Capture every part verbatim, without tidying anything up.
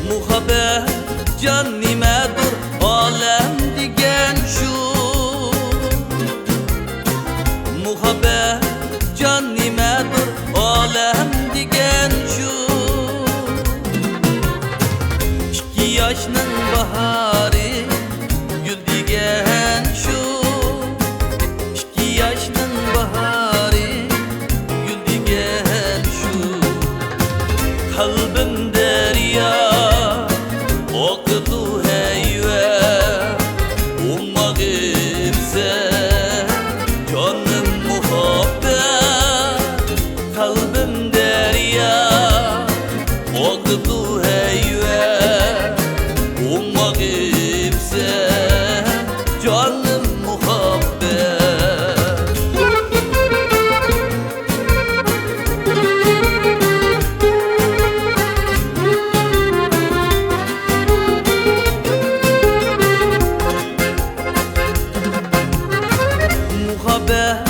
مۇھەببەت جان نېمەدۇر، ئالەم دېگەن شۇ. مۇھەببەت جان نېمەدۇر، ئالەم دېگەن شۇ. ئىككى ياشنىڭ باھارى، گۈل دېگەن شۇ. ئىككى ياشنىڭ باھارى، گۈل دېگەن شۇ. قەلبىم دەريا ئاقىدۇ ھەيۋەت، ئوماق ئېمىسە جانىم مۇھەببەت. قەلبىم دەريا ئاقىدۇ ھەيۋەت، ئوماق ئېمىسە جانىم مۇھەببەت. مۇھەببەت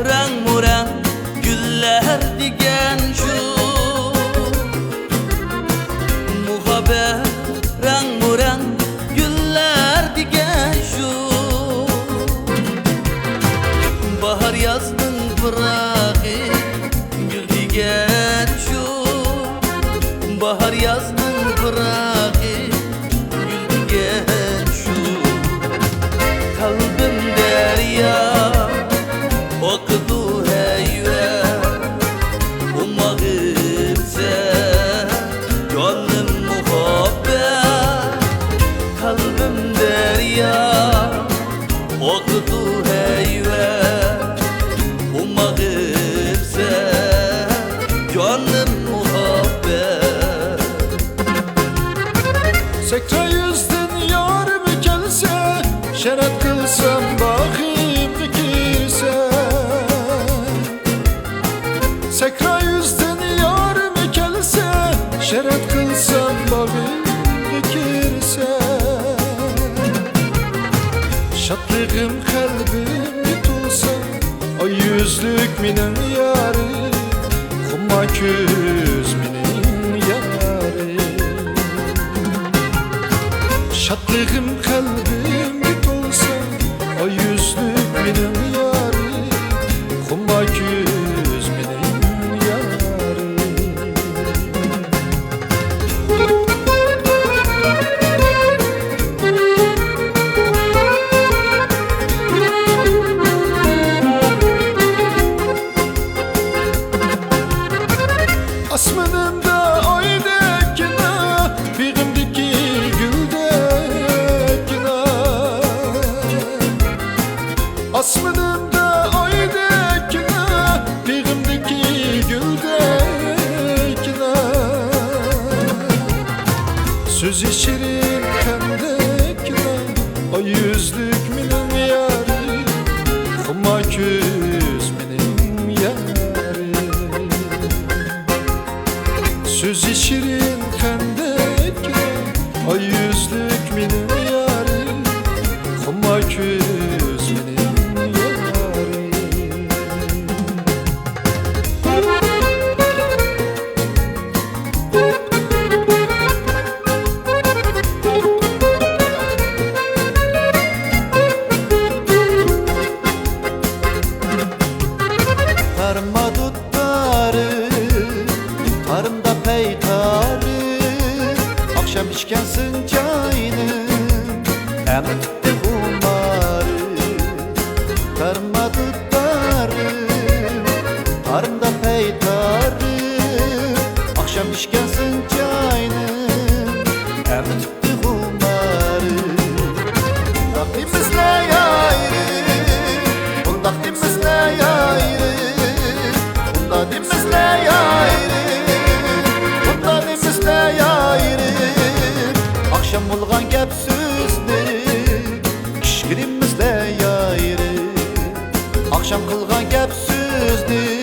رەڭمۇرەڭ گۈللەر دېگەن شۇ. مۇھەببەت رەڭمۇرەڭ گۈللەر دېگەن شۇ. باھار يازنىڭ پىراقى، گۈل دېگەن شۇ. باھار يازنىڭ پىراقى، گۈل دېگەن شۇ. قەلبىم دەريا ئاقىدۇ ھەيۋەت، ئوماق ئېمىسە جانىم مۇھەببەت. قەلبىم دەريا ئاقىدۇ ھەيۋەت، ئوماق ئېمىسە جانىم مۇھەببەت. سەكرە يۈزدىن يارىم كەلسە، شەرەت قىلسام باغرىمغا كىرسە. سەكرا يۈزدىن يارىم كەلسە، شەرەت قىلسام باغرىمغا كىرسە. شادلىقىم قەلبىمگە تولسا، ئاي يۈزلۈك مېنىڭ يارىم، خۇمار كۆز مېنىڭ يارىم. شادلىقىم قەلبىمگە تولسا، ئاي يۈزلۈك مېنىڭ يارىم، خۇمار كۆز مېنىڭ يارىم. ئاسمىنىمدا ئايدەككىنە، بېغىمدىكى گۈلدەككىنە. ئاسمىنىمدا ئايدەككىنە، بېغىمدىكى گۈلدەككىنە. سۆزى شېرىن قەندەككىنە، ئاي يۈزلۈك مېنىڭ يارىم، خۇمار كۆز مېنىڭ يارىم. سۆزى شېرىن قەندەككىنە، ئاي يۈزلۈك مېنىڭ يارىم، خۇمار كۆز مېنىڭ يارىم. قارىما دۇتارىم، قارىمدا پەيتارىم، ئاخشام ئىچكەنسىڭ جاينىم، ئەڭ تۈپتى خۇمارىم. قارىما دۇتارىم، قارىمدا پەيتارىم، ئاخشام ئىچكەنسىڭ جاينىم، ئەڭ تۈپتى خۇمارىم. بۇنداق دېمىسىلە يارىم، بۇنداق دېمىسىلە يارىم، بۇنداق دېمىسىلە يارىم، بۇنداق دېمىسىلە يارىم. ئاخشام بولغان گەپ سۆزنى بىلىمىزلەر يايرى، ئاخشام قىلغان گەپ سۆزنى